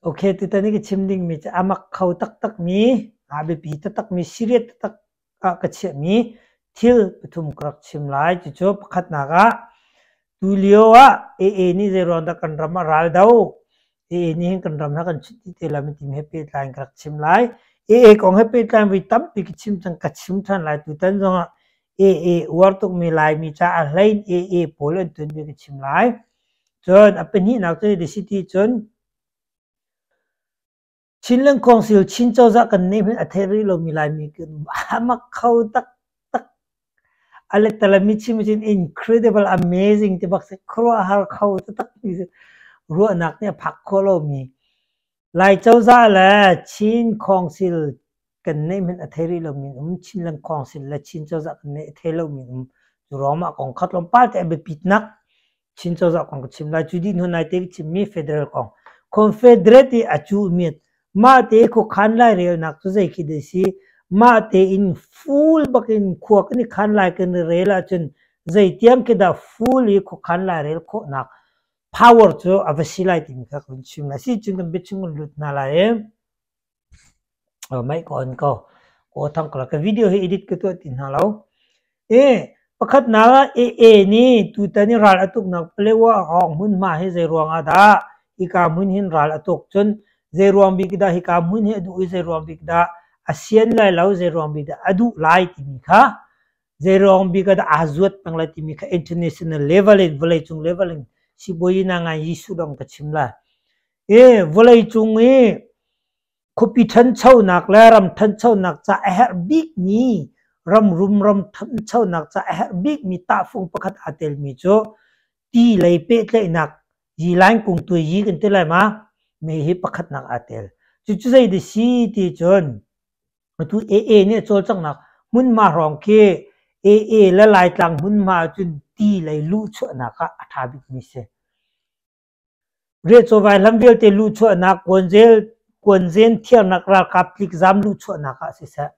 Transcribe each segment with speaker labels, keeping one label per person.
Speaker 1: Ok, tutan i ka chim dingmi cu a mak kho taktakmi, a biapi taktakmi, serious taktak ah ka chiahmi thil pathum ka rak chim lai. Cucu pakhatnak ah, tulio ah AA nih zeiruang dah kan ram ah ral do? AA nih hin kan ram he kan chut dih te lai timi he pehtlai in ka rak chim lai. AA kong he pehtlai in voi tampi ka chim cang, ka chim ṭhan lai. Tutan zongah AA uar tukmi Laimi caah a hlei in AA pawl an tuanbia ka chim lai. Cun a pahnihnak cu the city cun Chinland Council Chin cozah kan neih hmanh a thei rih lomi Laimi kan um. A mak kho taktak. A lettalami chim ahcun incredible, amazing ti bak si. Khuaruahhar kho taktak mi si. Ruahnak nih a phak khawh lomi. Lai cozah le Chin Council kan neih hmanh a thei rih lomi an um. Chinland Council le Chin cozah kan neih a thei lomi an um. Cu ruang mah kong kha tlawmpal te a biapitnak Chin cozah kong ka chim lai. Cu dih hnu naite ka chimmi federal kong. Confederate i a cuhmi mah te khuakhan lairelnak cu zei khi dah si? Mah tein full bakin khua kan i khan lai kan i rel ahcun zeitiang khi dah full i khuakhan lairel khawhnak power cu a va si lai timi kha ka vun chim lai. Si cun kan biachung kan lut hna lai i Mei ka on ko. Kaw thang ka video hi edit ka tuah ti hna lo. E pakhatnak ah AA nih tutan i ral a tuknak Palewa hrawng hmunhma hi zei ruang ah dah hika hmun hin ral a tuk cun zei ruang bik dah hika hmun hi a duh i zei ruang bik dah a sian lai lo zei ruang bik dah a duh lai timi kha zei ruang bik ah dah aa zuat peng lai timi kha international level in vawleicung level in sibawi na ngai Jesuh dong ka chim lai. E vawleicung i Khuapi ṭhanchonak le ram ṭhanchonak ca a herh bikmi ram rum ram ṭhanchonak ca a herh bikmi tahfung pakhat aa telmi cu ti lei pehtlaihnak yilain kungtuai yi kan ti lai ma mi hi pakhatnak aa tel. Cucu zei dah si ti cun atu AA nih a cawlcanghnak hmunhma hrawng khi AA le Laitlang hmunhma ahcun ti lei luhchuahnak ah a ṭha bikmi si. Riahcaw hlam vialte luhchuahnak kuanzen thiarnak ralkap tlikzam luhchuahnak ah siseh,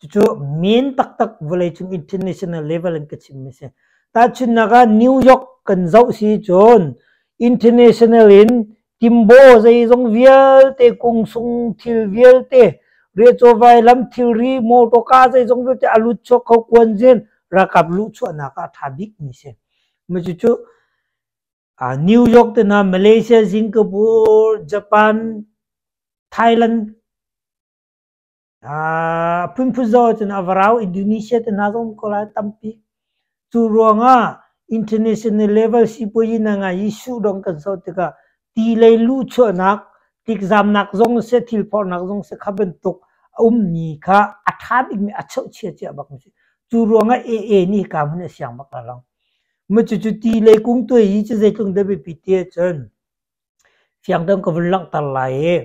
Speaker 1: cucu men taktak vawleicung international level in ka chimmi si. Tahchunhnak ah New York kan zoh si cun international in timbaw zeizong vialte kungsung thil vialte riahcaw vailam thilri mawtawka zeizong vialte a lut chuak kho kuanzen ralkap luhchuahnak ah a ṭha bikmi si. Cucu New York te hna, Malaysia, Singapore, Japan, Thailand, phunphun zaw cun a varau Indonesia te hna zong ko lai tampi. Cu ruangah international level sipuazi na ngai i suh dong kan so tikah ti lei luhchuahnak, tlikzamnak zong seh, thil phorhnak zong seh kha bantuk a ummi kha a ṭha bikmi a cheuhchia cia bak mi si. Cu ruangah AA nih hika hmun a siang bak la lo. Cucu ti le kungtuai hi cu zeitluk dah biapi ti ahcun fiang deuh ka vun langhter lai i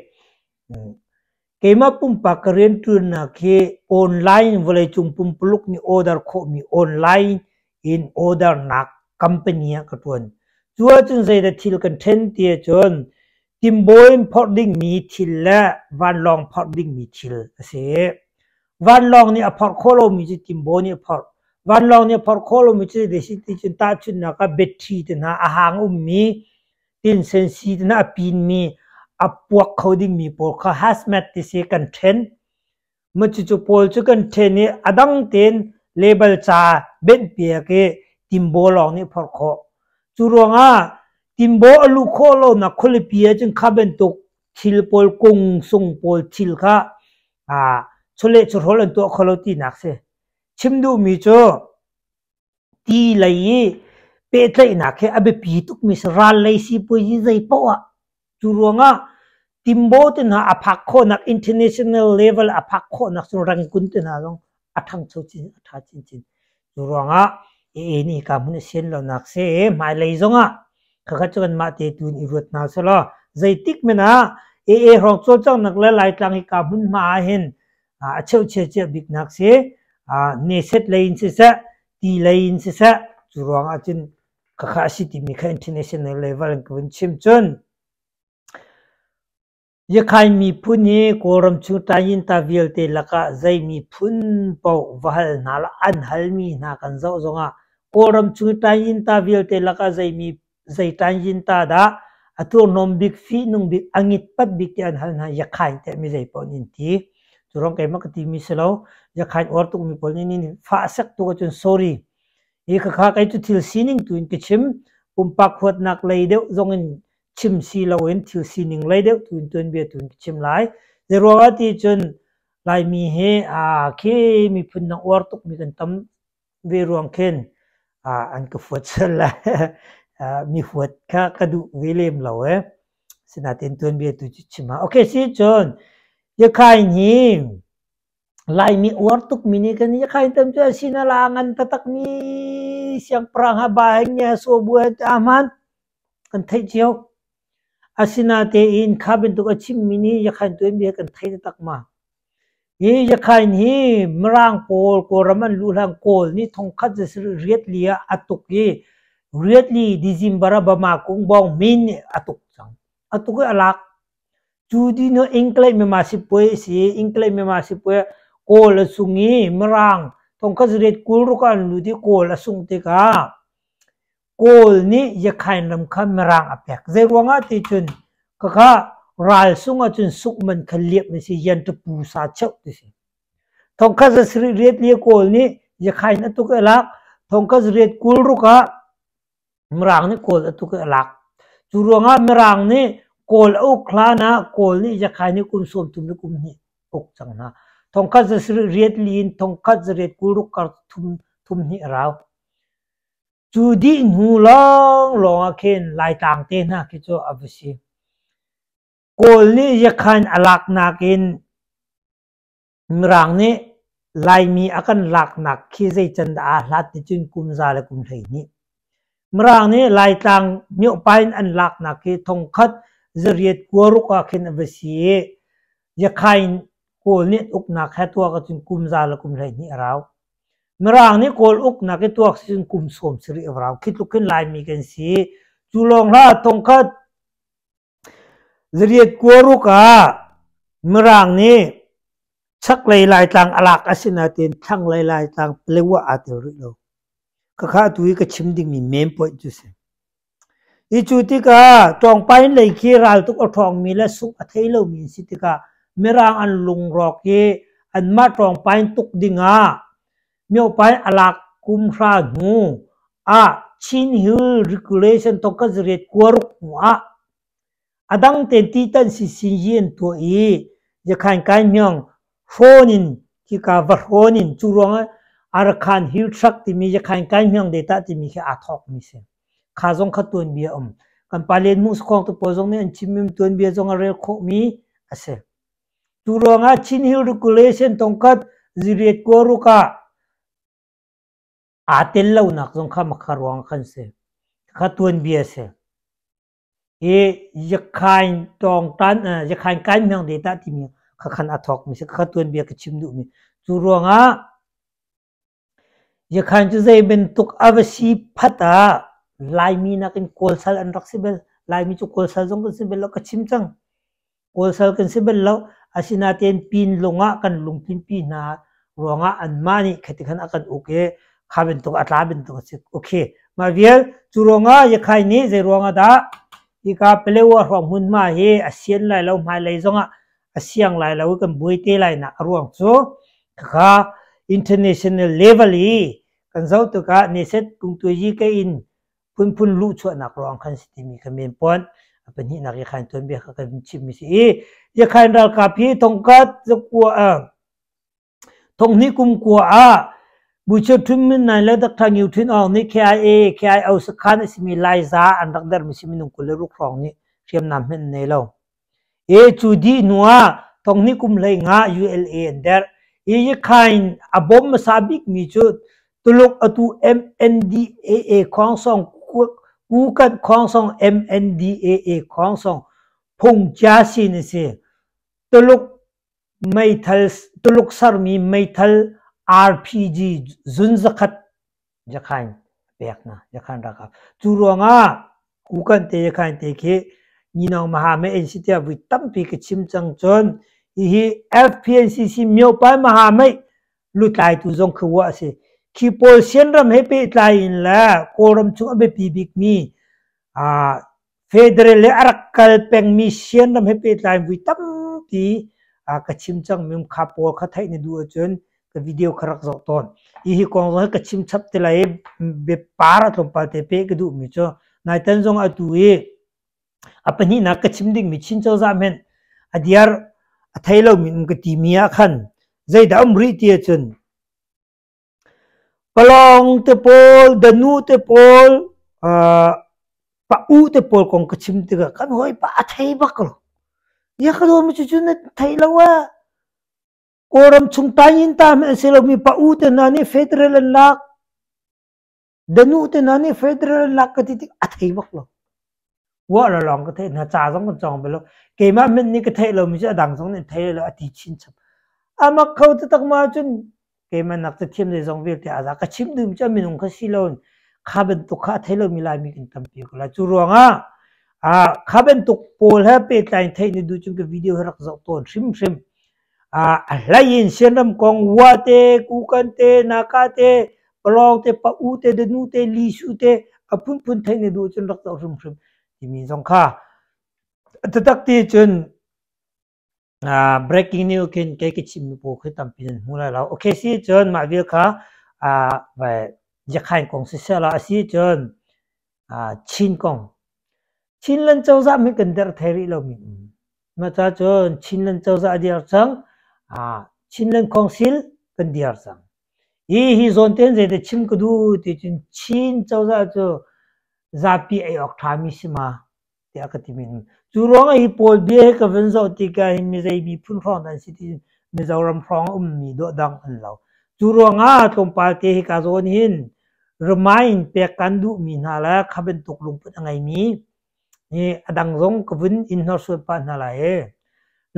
Speaker 1: keimah pumpak ka rianṭuannak hi online vawleicung pumpuluk nih order khawhmi online in order nak company ah ka ṭuan. Cu ahcun zeidah thil kan ṭhen ti ahcun timbaw in phorh dingmi thil le vanlawng phorh dingmi thil a si. Vanlawng nih a phorh khawh lomi cu timbaw nih a phorh. Vanlawng nih a phorh khawh lomi cu ti cun tahchunhnak ah battery te hna a hang ummi, tinsensi te hna a pinmi, a puak kho dingmi pawl kha hazmat ti si kan ṭhen. Cucu pawl cu kan ṭhen i a dang tein label ca benhpiak i timbaw lawng nih phorh khawh. Cu ruangah timbaw a luh khawh lonak khualipi ahcun kha bantuk thil pawl kung sung pawl thil kha chawleh chawhrawl an tuah kho lo tinak si. Chim duhmi cu ti lei i pehtlaihnak hi a biapi tukmi si. Ral lei sipuazi zei paoh ah cu ruangah timbaw te hna a phak khawhnak international level a phak khawhnak cu Rangoon te hna zong a ṭhangcho chin a ṭha chinchin. Cu ruangah AA nih hika hmun a sian lonak si i hmailei zongah khakha cu kanmah te tu in i ruat hna selaw zeitik hmanh ah AA hrawng cawlcanghnak le Laitlang hika hmunhma ah hin a cheuchia cia biknak si neset lei in siseh ti lei in siseh cu ruangah cun khakha a si timi kha international level in ka vun chim cun Yakhai miphun hi Kawlram chung Tayinta vialte lakah zei miphun paoh va hal hna law an halmi hna kan zoh zongah Kawlram chung Tayinta vialte lakah zei Tayinta dah A thurhnawm bik, fihnung bik, a ngitpat bik ti an hal hna Yakhain tiah mi zei paoh nih an ti. Cu ruang keimah ka timi si lo. Yakhain uar tukmi pawl nih nin fah sek tu ahcun sorry. Hi khakha kei cu thil sining tu in ka chim. Pumpak huatnak lei deuh zong in chim si loin thil sining lei deuh tu in tuanbia tu in ka chim lai. Zeiruangah ti cun Laimi hi aa khi miphun dang uar tukmi kan tam ve ruang khin an ka fuat sual lai. Mi huat kha ka duh ve lem lo e. Sinain tuanbia tu cu chim ha. Okay, si cun Yakhain hi Laimi uar tukmi nih kan Yakhain tam cu a sin a la ngan taktakmi siangpahrang ha ba he nge so bu he a hman kan theih cio. Asinatein kha bantuk a chimmi nih Yakhain tuanbia kan thei taktak ma? Hi Yakhain hi Mirang pawl Kawlram an luh hlan Kawl nih thongkhat zasarih riatli ah a tuk i riatli December ah Bama kung Bawng Min nih a tuk cang. A tuk i a lak. Cu dih hnu England mema sipuai a si i England mema sipuai ah Kawl a sung i Mirang thongkhat zariat 26 ah an lut i Kawl a sungh tikah Kawl nih Yakhain ram kha Mirang a pek. Zeiruangah ti cun khakha ral sung ahcun sungh man kha liamh a si, yanṭapu sa cheuh ti si. Thongkhat zasarih riat li Kawl nih Yakhain a tuk i a lak. Thongkhat zariat 26 ah Mirang nih Kawl a tuk i a lak. Cu ruangah Mirang nih Kawl a uk hlan ah Kawl nih Yakhain hi kum 30 le kum hnih uk cang hna. Thongkhat zasarih riat li in thongkhat zariat 26 kar thum thum hnih a rau. Cu dih hnu lawnglawng ah khin Laitlang te hna khi cu a va si. Kawl nih Yakhan a laknak in Mirang nih Laimi a kan laknak khi zei can dah aa hlat ti cun kum za le kum 12. Mirang nih Laitlang miohpa in an laknak khi thongkhat zariat kuaruk ah khin a va si i Yakhain Kawl nih uknak he tuak ahcun kum za le kum 12 a rau. Mirang nih Kawl uknak i tuak sicun kum 70 a rau. Khi tluk khin Laimi kan si. Cu lawng hlah thongkhat zariat kuaruk ah Mirang nih chaklei Laitlang a lak a si nain thlanglei Laitlang Palewa aa tel rih lo. Khakha atu i ka chim dingmi main point cu si. Hi cu tikah Ṭawngpain lei khi raltuk a ṭhawngmi le sungh a thei lomi an si tikah Mirang an lungrawk i anmah Ṭawngpain tuk dingah Myohpain a lak kum hra hnu ah Chin Hill Regulation thawngkhat zariat kuaruk hnu ah A dang tein titan sisinyi an tuah i Yakhain Kaimyong hrawn in khika va hrawn in cu ruangah Arakan Hill Truck timi Yakhain Kaimyong data timi khi aa thawkmi si. Kha zong kha tuanbia a um. Kan pa Len Hmung Sakhong te pawl zong nih an chimmi tuanbia zong a rel khawhmi a si. Cu ruangah Chin Hill Regulation tongkat ziriat kuaruk ah aa tel lonak zong kha makha ruang khan si. Kha tuanbia a si. Hi Yakhain tawngtan Yakhain kai meng de tah timi kha khan a thawk mi si kha tuanbia ka chim duh mi. Cu ruangah Yakhain cu zei bantuk a va si phat ah Laimi nakin Kawl sal an rak si bal. Laimi cu Kawl sal zong kan si bal lo ka chim cang. Kawlsal kan si bal lo. Asinain Pinlung ah kan lungtlinpi hna ruangah anmah nih khati khan a kan uk i kha bantuk a tla bantuk a si. Okay. Mah vial cu ruangah Yakhai nih zei ruangah dah hika Palewa hrawng hmunhma hi a sian lai lo hmailei zongah a siang lai lo i kan buai te lai nak a ruang cu khakha international level i kan zoh tikah neset kungtuayi ke in phunphun luhchuahnak ruang khan si timi kha men puan a pahnihnak Yakhain tuanbia kha kan chimmi si i Yakhain ralkap hi thongkhat zakua thonghnih kum kua ah Buchir Thun Min Nai le Dr. Ngiu Thun Aung nih KIA KIO sakhan a simi Laiza an rak dermi si minung 26 hrawng nih hriamnam hmanh nei lo. E cu dih hnu ah thonghnih kum 15 ULA an derh. Hi Yakhain a bawm hmasa bikmi cu Tuluk atu MNDAA Khongsong Kukan Khongsong MNDAA Khongsong Phungcia sin a si. Tuluk meithal Tuluk sermi meithal RPG zun zakhat Yakhain pek hna Yakhain ralkap. Cu ruangah Kukan te Yakhain te khi Nyinawng Mahame an si tiah vui tampi ka chim cang cun hihi FPNCC Myopai Mahame lutlaitu zong khi wa a si. Khi pawl Sianram he pehtlai in le Kawlram chung a biapi bikmi. Federal le a rak kal pengmi Sianram he pehtlai in vui tampi ka chim cangmi um kha pawl kha theih na duh ahcun ka video kha rak zoh tawn. Hi kong zong hi ka chim chap te lai i biapar a tlawmpal te peh ka duhmi cu naitan zong atu i a pahnihnak ka chim dingmi Chin cozah hmenh a diar a thei lomi um ka timi ah khan zeidah um rih ti ahcun Palawng te pawl, danu te pawl, pa u te pawl kong ka chim tikah kan hawipa a thei bak lo. Ya ka dawmi cucu na thei lo ah. Kawlram chung tayin ta hmanh a si lomi pa u te hna nih federal an lak. Danu te hna nih federal an lak ka ti tik a thei bak lo. Uah la lawng ka theih hna ca zong kan cawng bal lo. Keimah hmanh nih ka theih lomi cu a dang zong nih an thei lo a ti chinchap. Amak kho taktak ma cun keimah nak cathiam zeizong vialte a za ka chim duhmi cu a minung kha si lo kha bantuk kha a thei lomi Laimi kan tampi ko lai. Cu ruangah kha bantuk pawl he pehtlai in theih na duh cun ka video hi rak zoh tawn hrimhrim. A hlei in Sianram kong Wa te, Kukan te, Naka te, Palawng te, Pa-u te, Danu te, Lisu te a phunphun theih na duh cun rak zoh hrimhrim timi zong kha taktak ti cun breaking news khin kei ka chimmi pawl khi tampi nan hmu lai lo. Okay si cun mah vial kha Yakhain kong siseh law a si cun Chin kong. Chinland cozah min kan derh thai rih lomi um. Mah ca cun Chinland cozah a dir cang. Chinland Council kan dir cang. Hi hi zawn tein zeidah chim ka duh ti cun Chin cozah cu zapi ei awk ṭhami si ma tiah ka timi um. Cu ruangah hi pawl bia hi ka vun zoh tikah hin mizei miphun hrawng dah an si ti Mizoram hrawng a ummi dawhdang an lo. Cu ruangah tlawmpal te hika zawn hin remind pek kan duhmi hna le kha bantuk lungput a ngeimi hi a dang zong ka vun in hnorsuan pah hna lai i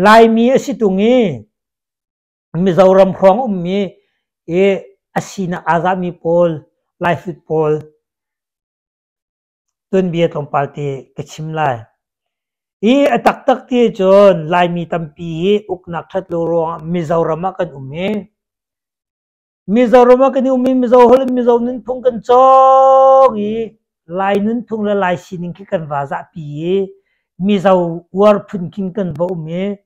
Speaker 1: Laimi a si tung i Mizoram hrawng ummi i a sinak aa zahmi pawl Laihrut pawl Tuanbia tlawmpal te ka chim lai. Hi a taktak ti cun Laimi tampi hi uknak ṭhat lo ruangah Mizoram ah kan um i Mizoram ah kan i um i Mizo holh in Mizo nunphung kan cawng i Lai nunphung le Lai sining khi kan va zahpi i Mizo uar phun khin kan va um i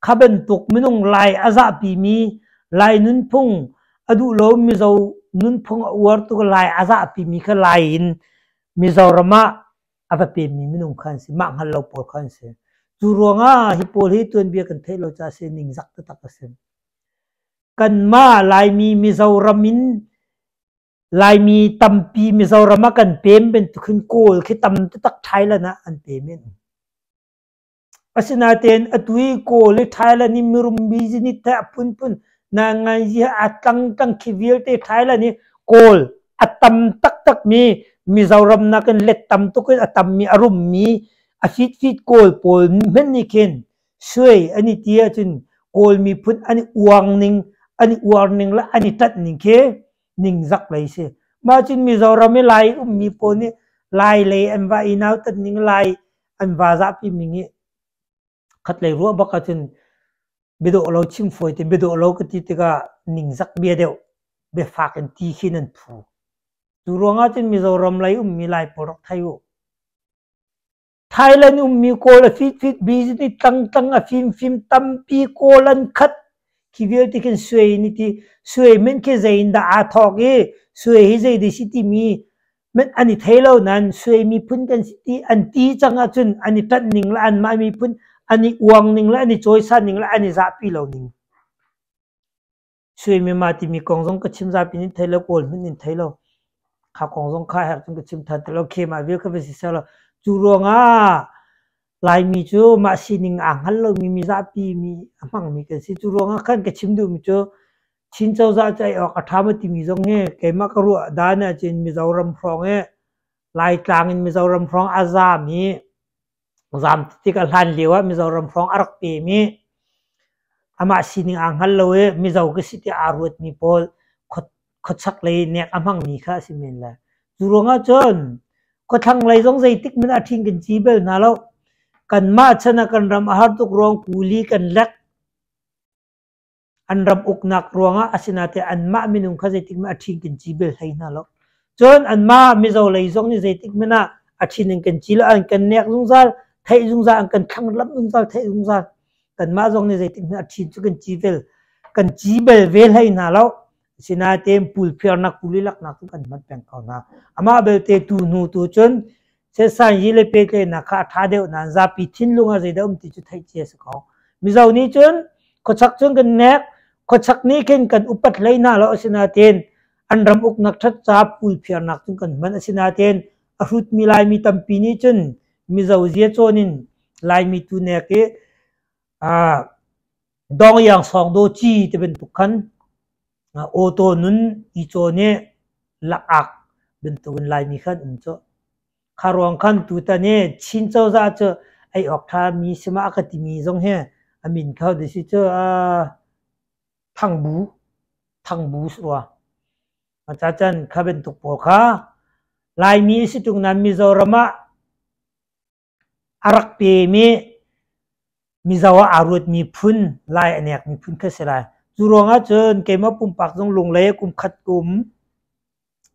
Speaker 1: Kha bantuk minung Lai a zahpimi Lai nunphung a duh lo Mizo nunphung a uar tuk Lai a zahpimi kha Lai in Mizoram ah a va pemmi minung kha an si. Mah hngal lo pawl kha an si. Cu ruangah hi pawl hi tuanbia kan theih lo caah si ningzak taktak a si. Kanmah Laimi Mizoram in Laimi tampi Mizoram ah kan pem bantuk hin Kawl khi tam taktak Thailand ah an pem in. Asinain atu i Kawl i Thailand i mirum business he a phunphun nainganzi he aa tlangtlang khi vialte Thailand i Kawl a tam taktakmi Mizoram nakin let tam tuk in a tammi a rummi a fitfit Kawl pawl hmanh nih khin suai an i ti ahcun Kawl miphun an i uang ning an i uar ning le an i ṭanh ning khi ningzak lei si. Mah cun Mizoram i Lai ummi pawl nih Lai lei an va i nautat ning Lai an va zahpi mi nih khatlei ruah bak ahcun biadawh lo chim fawi te biadawh lo ka ti tikah ningzak bia deuh biafak in ti khi nan phu. Cu ruangah cun Mizoram lei ummi Lai pawl rak thei u. Thailand ummi Kawl a fitfit business tlangtlang a fimfim tampi Kawl an khat khi vialte khin suai in ti suai men khi zei in dah aa thawk i suai hi zei dah si timi men an i thei lo nain suai miphun kan si ti an ti cang ahcun an i ṭanh ning le anmah miphun an i uang ning le an i cawisan ning le an i zahpi lo ning. Suaimima timi kong zong ka chim zapi nih thei lo, Kawl hmanh in thei lo. Kha kong zong kha herh cun ka chim than ti lo. Khema vial kha va si seh law cu ruangah Laimi cu mah sining aa hngal lomi mizapi mi a hmangmi kan si. Cu ruangah khan ka chim duhmi cu Chin cozah cu ei awk a ṭha maw timi zong hi keimah ka ruah dan ahcun Mizoram hrawng i Laitlang in Mizoram hrawng a zaam i Zaam tikah hlan lio ah Mizoram hrawng a rak pem i amah sining aa hngal lo i Mizo ka si tiah aa ruatmi pawl khuachak lei nek a hmangmi kha a si men lai. Cu ruangah cun khuathlang lei zong zeitik hmanh ah ṭhing kan ci bal hna lo. Kanmah chan ah kan ram a har tuk ruang kuli kan lek. An ram uknak ruangah asinain anmah minung kha zeitik hmanh a ṭhing kan ci bel hlei hna lo. Cun anmah Mizo lei zong nih zeitik hmanh ah A ṭhin in kan ci lo, an kan nek zungzal, theih zungzal, an kan thlanglamh zungzal, theih zungzal. Kanmah zong nih zeitik hmanh a ṭhin cu kan ci vel, kan ci bel ve hlei hna lo. Asinain pulphiarnak, pulilaknak cu kan hman peng ko hna. Amah belte tu hnu tu cun Setsan yi le pehtlaihnak kha a ṭha deuh nain zapi thinlung ah zeidah um ti cu theih cia a si ko. Mizo nih cun khuachak cun kan nek, khuachak nih khin kan upat hlei hna lo asinain an ram uknak ṭhat ca pulphiarnak cun kan hman asinain a hrutmi Laimi tampi nih cun Mizo zia cawn in Laimi tu nek i Dongyang sawngdaw ci ti bantuk khan auto nun i cawn i lakak bantukin Laimi khan um cu. Kha ruang khan tutan i Chin cozah cu ei awk ṭhami si ma a ka timi zong hi a min kho ti si cu Thangbu, Thangbu si rua. Cacan kha bantuk pawl kha Laimi si ṭung nain Mizoram ah A rak pem i Mizo ah aa ruatmi phun, Lai a nekmi phun kha si lai. Cu ruangah cun keimah pumpak zong Lunglei ah kum khat ka um.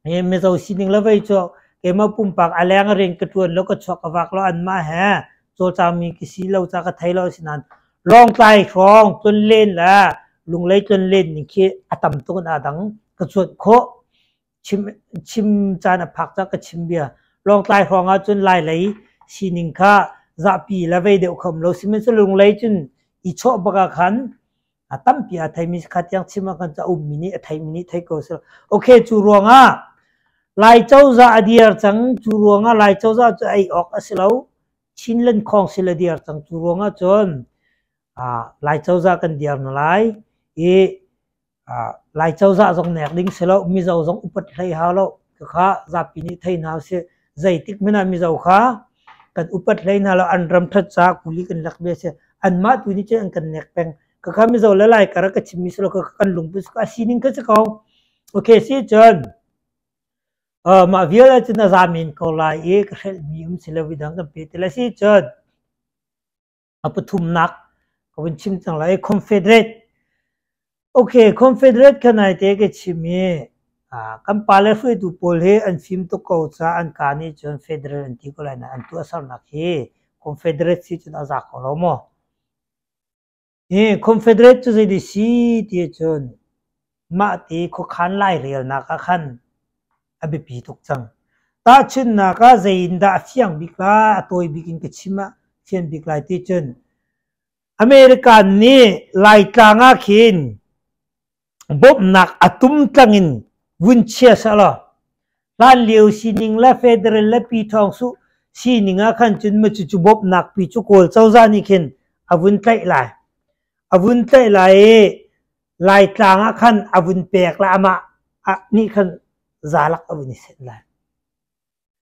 Speaker 1: Hi Mizo sining le vei cu keimah pumpak a leng rian ka ṭuan lo, ka chuak ka vak lo, anmah he cawlcangmi ka si lo ca ka thei lo asinain Lawngtlai hrawng tlonlen le Lunglei tlonlen ning khi a tam tuk in aa dang. Ka cuanh khawh. Chim caan a phak cah ka chim bia. Lawngtlai hrawng ahcun Lailei sining kha zahpi le vei deuh kho um lo. Sihmanhsehlaw Lunglei cun i chawh bak ah khan a tampi aa theimi kha tiang chim ah khan a ummi nih a theimi nih thei ko seh. Okay, cu ruangah Lai cozah a dir cang. Cu ruangah Lai cozah cu ei awk a si lo. Chinland Council a dir cang. Cu ruangah cun Lai cozah kan dir na lai i Lai cozah zong nek ding si lo, Mizo zong upat hlei hau lo. Khakha zapi nih thei hna usih. Zeitik hmanh ah Mizo kha kan upat hlei hna lo, an ram ṭhat caah kuli kan lak bia si. Anmah tu nih cun an kan nek peng. Khakha Mizo le Lai kar ah ka chimmi si lo, khakha kan lungput a sining kha si ko. Okay, si cun mah vial ahcun a za men ko lai i ka hrelhmi um si lo, midang kan pe ti lai. Si cun A pathumnak ka vun chim cang lai. Confederate. Okay, Confederate kha naite ka chim i kan pale hruaitu pawl hi an fim tuk ko caah an ka nih cun federal an ti ko lai nain an tuahsernak hi Confederate si cun a za kho lo maw? Hi Confederate cu zei si ti ahcun mahti khuakhan lairelnak ah khan a biapi tuk cang. Tahchunhnak ah zei in dah a fiang bik lai, a tawi bik in ka chim ah fian bik lai ti cun American nih Laitlang ah khin bawmhnak a tumtlang in vun chia sehlaw hlanlio sining le federal le Pyiṭhawngsuh sining ah khan cun cucu bawmhnak pi cu Kawl cozah nih khin a vun tlaih lai. A vun tlaih lai i Laitlang ah khan a vun pek le amah nih khan zalak a vun i senh lai.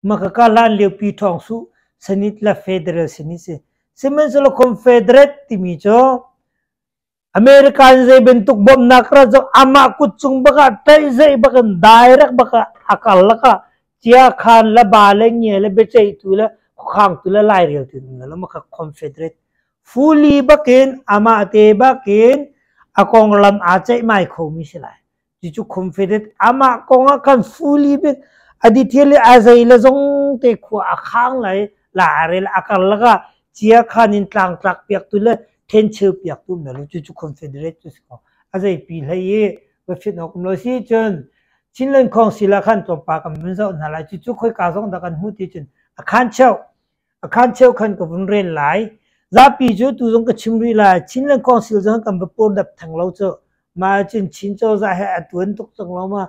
Speaker 1: Makaka hlanlio Pyiṭhawngsuh Senate le Federal Senate si. Sihmanhsehlaw Confederate timi cu American zei bantuk bawmhnak ra zong amah kut cung bak ah ṭaihzeih bak in direct bak ah a karlak ah ciakhan le ba le nge le biaceihtu le khuakhangtu le laireltu in um lo kha Confederate fully bakin amah te bakin a konglam aa ceihmai khomi si lai. Cucu Confederate amah kong ah khan fully bik a detail i a zei le zong te khua a khang lai la a rel a karlak ah ciakhan in tlangtlak piaktu le ṭhencheu piaktu um lo cucu Confederate cu si ko. A zei pi hlei i va fit awk um lo si cun Chinland Council ah khan tlawmpal kan vun zoh hna lai. Cucu khoika zong dah kan hmuh ti cun a khan cheu a khan cheu khan ka vun rel lai. Zapi cu tu zong ka chim rih lai. Chinland Council zong kan va pur dap theng lo cu. Mah cun Chin cozah he a tuan tuk cang lo ma.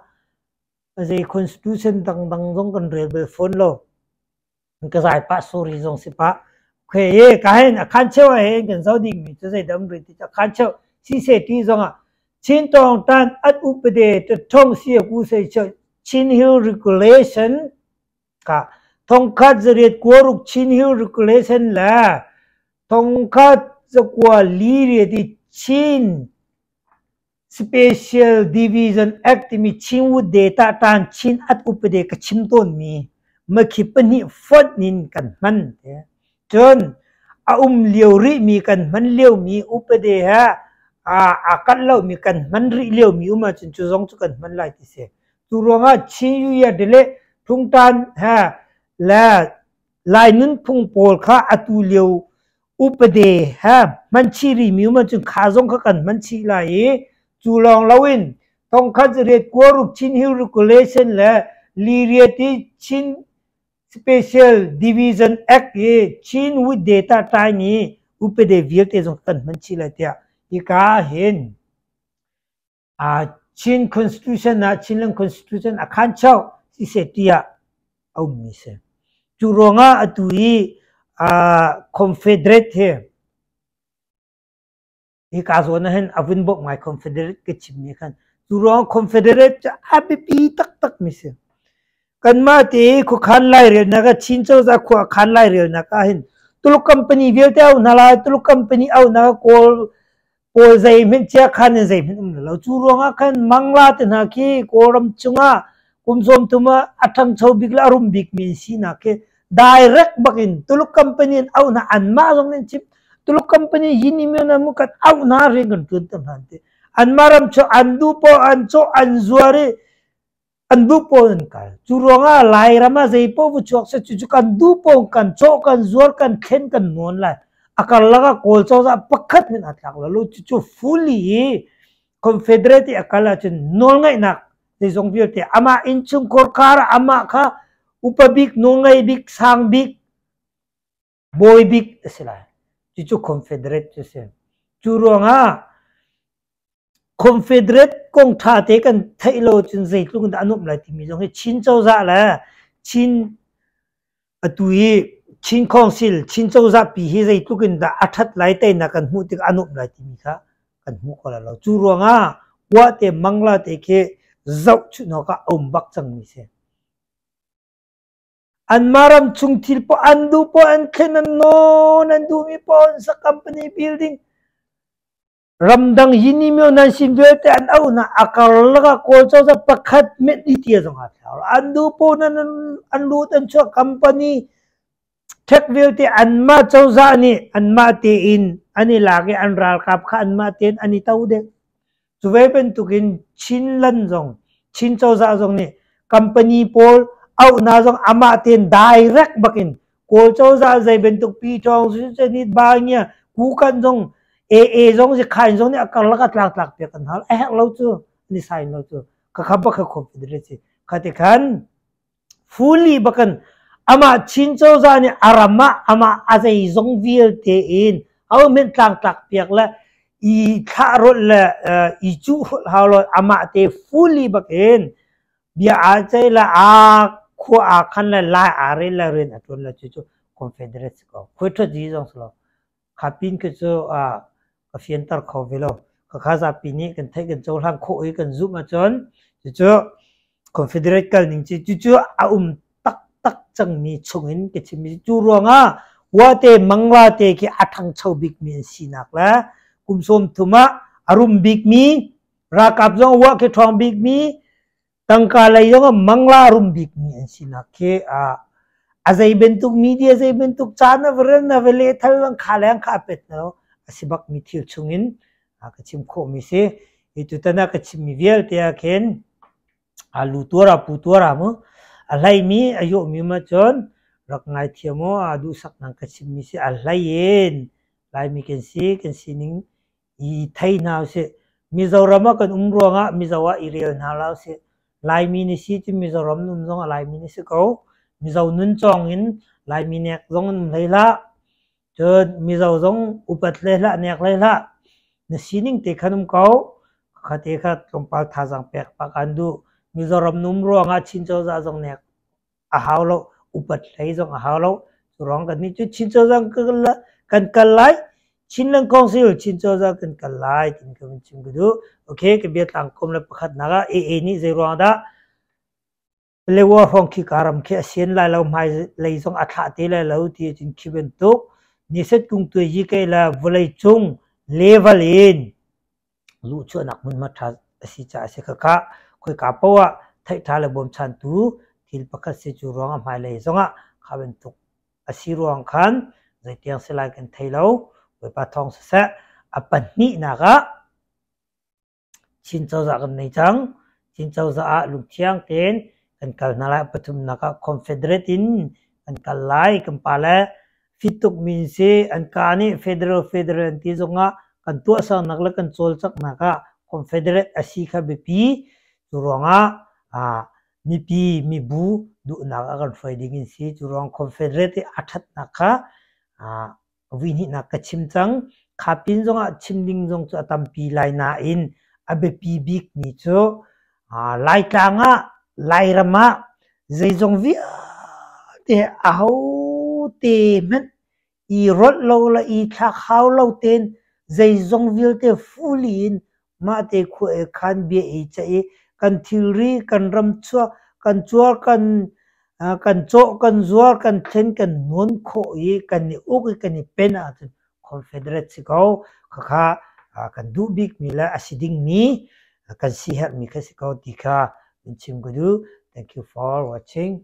Speaker 1: Zei constitution dangdang zong kan rel bal fawn lo. Ka zai pah sorry zong si pah. Okay, ka hen a khan cheu ah hen kan zoh ding mi cu zei dam rih ti a khan cheu si se ti zong ah Chin tawng tan at upade ta thong si ku sei cheu Chin Hill Regulation ka 1996 Chin Hill Regulation le 1948 i Chin Special Division Act timi Chinwood Data tan Chin at upade ka chim tawnmi makhi pahnih fonh in kan hman. Cun a um lio rihmi kan hman liomi upade he aa kalh lomi kan hman rih liomi um ahcun cu zong cu kan hman lai ti si. Cu ruangah Chin Yuya Dele Thungtan he le Lai nunphung pawl kha atu lio upade he hman chih rihmi um ahcun kha zong kha kan hman chih lai i cu lawng loin thongkhat riat kuaruk Chin Hill Regulation le Liriat i Chin Special Division Act i Chin with Data taimi upade vialte zong kan hman chih lai tiah hika hin Chin Constitution ah Chinland Constitution a khan chau siseh tiah a ummi si. Cu ruangah atu i Confederate hi hika zawn ah hin a vun bawmh ngai Confederate ka chimmi khan. Cu ruangah Confederate cu a biapi taktak mi si. Kanmah te khuakhan lairelnak ah Chin cozah khua khan lairelnak ah hin Tuluk company vialte au hna lai, Tuluk company au hna Kawl Kawl zeihmanh chiakhan in zeihmanh um lo. Cu ruangah khan Mangla te hna khi Kawlram chungah kum 30 ah a ṭhangcho bik le a rum bikmi an sinak khi direct bak in Tuluk company in auh hna anmah zong nih chim Tuluk company yin mu kan auh hna rian kan ṭuan ter hna ti. Anmah ram cu an duh poah an cawh an zuar i An duh pawl an kal. Cu ruangah Lairam ah zei paoh va chuak seh cucu kan duh paoh kan cawh, kan zuar, kan thlen, kan nawn lai. A karlak ah Kawl cozah pakhat hmanh aa tlak lo. Cucu fully i Confederate i a kal ahcun nawlngeihnak zeizong vialte amah innchungkhar khar ah amah kha upa bik, nawlngei bik, sang bik, bawi bik a si lai. Cucu Confederate cu a si. Cu ruangah Confederate kong ṭha te kan theih lo cun zeitluk in dah a nuamh lai timi zong hi Chin cozah le Chin atu i Chin Council, Chin cozah pi hi zeitluk in dah a ṭhat lai teinak kan hmuh tikah a nuamh lai timi kha kan hmuh ko lai lo. Cu ruangah Wah te Mangla te khi zohchunh awk ah a um bak cangmi si. Anmah ram chung thil poah an duh poah an thlen an nawn an duhmi poah an sak company building Ramdang yinimyo nan sin vialte an auh hna. A karlak ah Kawl cozah pakhat met i tia zong aa thlau. An duh paoh nan an lut an chuak company ṭhek vialte anmah cozah nih anmah tein an i lak i an ralkap kha anmah tein an i to dek. Cu ve bantukin Chinland zong Chin cozah zong nih company pawl auh hna zong amah tein direct bakin Kawl cozah zei bantuk pi ṭawng nih ba ngia kukan zong AA zong si khain zong nih a karlak a tlangtlak piak an hal a herh lo cu an i sign lo cu ka kha bak kha confederate si kha ti khan fully bakan amah Chin cozah nih a ram ah amah a zei zong vialte in ho men tlangtlak piak le i thlah rolh le i cuh rolh hau lo amah te fully bakin Bia aa ceih le aa khua aa khan le lai aa rel le rian a ṭuan le cucu Confederate si ko. Khuai ṭhat zong si lo. Kha pin khi cu ka fianter kho ve lo. Khakha zapi nih kan theih kan cohlan khawh i kan zumh ahcun cucu Confederate kal ning cu cucu a um taktak cangmi chungin ka chimmi cu ruangah Wate Mangla te khi a ṭhangcho bikmi an sinak le kum 30 ah a rum bikmi Ralkap zong wah khi ṭhawng bikmi, tangka lei zong ah mangla rum bikmi an sinak khi a zei bantuk media zei bantuk ca na va rel na va lehthal lang kha leng kha a pet na lo a si bakmi thil chungin ka chim khawhmi si. Hi tutan ah ka chimmi vialte ah khin a lu tuar a pu tuar a mu a hleimi a yawhmi ma cun rak ngaithiam u a duhsak nang ka chimmi si a hlei in Laimi kan si kan sining i thei hna usih. Mizoram ah kan um ruangah Mizo ah i rel hna la usih. Laimi ni si cu Mizoram nun zong a Laimi ni si ko. Mizo nun cawng in Laimi nek zong in um hlei hlah. Cun Mizo zong upat hlei hlah, nek hlei hlah. Na sining te khan um ko. Kha te kha tlawmpal thazaang pek pah kan duh. Mizoram num ruangah Chin cozah zong nek a hau lo upat hlei zong a hau lo cu ruang kan nih cu Chin cozah kan kal lai Chinland Council Chin cozah kan kal lai tin ka vun chim ka duh okay ka bia tlang kom le pakhat nak ah AA nih zei ruang dah Palewa hrawng khi karam khi a sian lai lo hmai lei zong a thlah te lai lo ti cun khi bantuk niset kung tuai yi kai la vawlei cung level in Luhchuahnak hmunhma ṭha a si caah a si. Khakha khoika paoh ah theihṭha le bawmchantu thil pakhat si cu ruangah hmailei zongah kha bantuk a si ruang khan zeitiang si lai kan thei lo. Bawipa thawng siseh a pahnihnak ah Chin cozah kan nei cang. Chin cozah ah lungthiang tein kan kal hna lai. A pathumnak ah Confederate in Kan kal lai. Kan pale fit tukmi an si. An kaa nih federal federal an ti zongah kan tuahsernak le kan cawlcanghnak ah confederate a si kha biapi. Cu ruangah mipi mibu duhnak a kan hruai ding in si. Cu ruang confederate i a ṭhatnak kha Vuihnihnak ka chim cang. Kha pin zongah chim ding zong cu a tampi lai nain a biapi bikmi cu Laitlang ah, Lairam ah zeizong vialte ahote hmanh i rolh lo le i thlak hau lo tein zeizong vialte fully in mahte khua i khan bia i ceih i kan thilri, kan ram chuak, kan cuar, kan kan cawh, kan zuar, kan thlen, kan nuan khawh i kan i uk i kan i pen ahcun Confederate si ko. Khakha kan duh bikmi le a si dingmi kan siherhmi kha si ko ti kha in chim ka duh. Thank you for watching.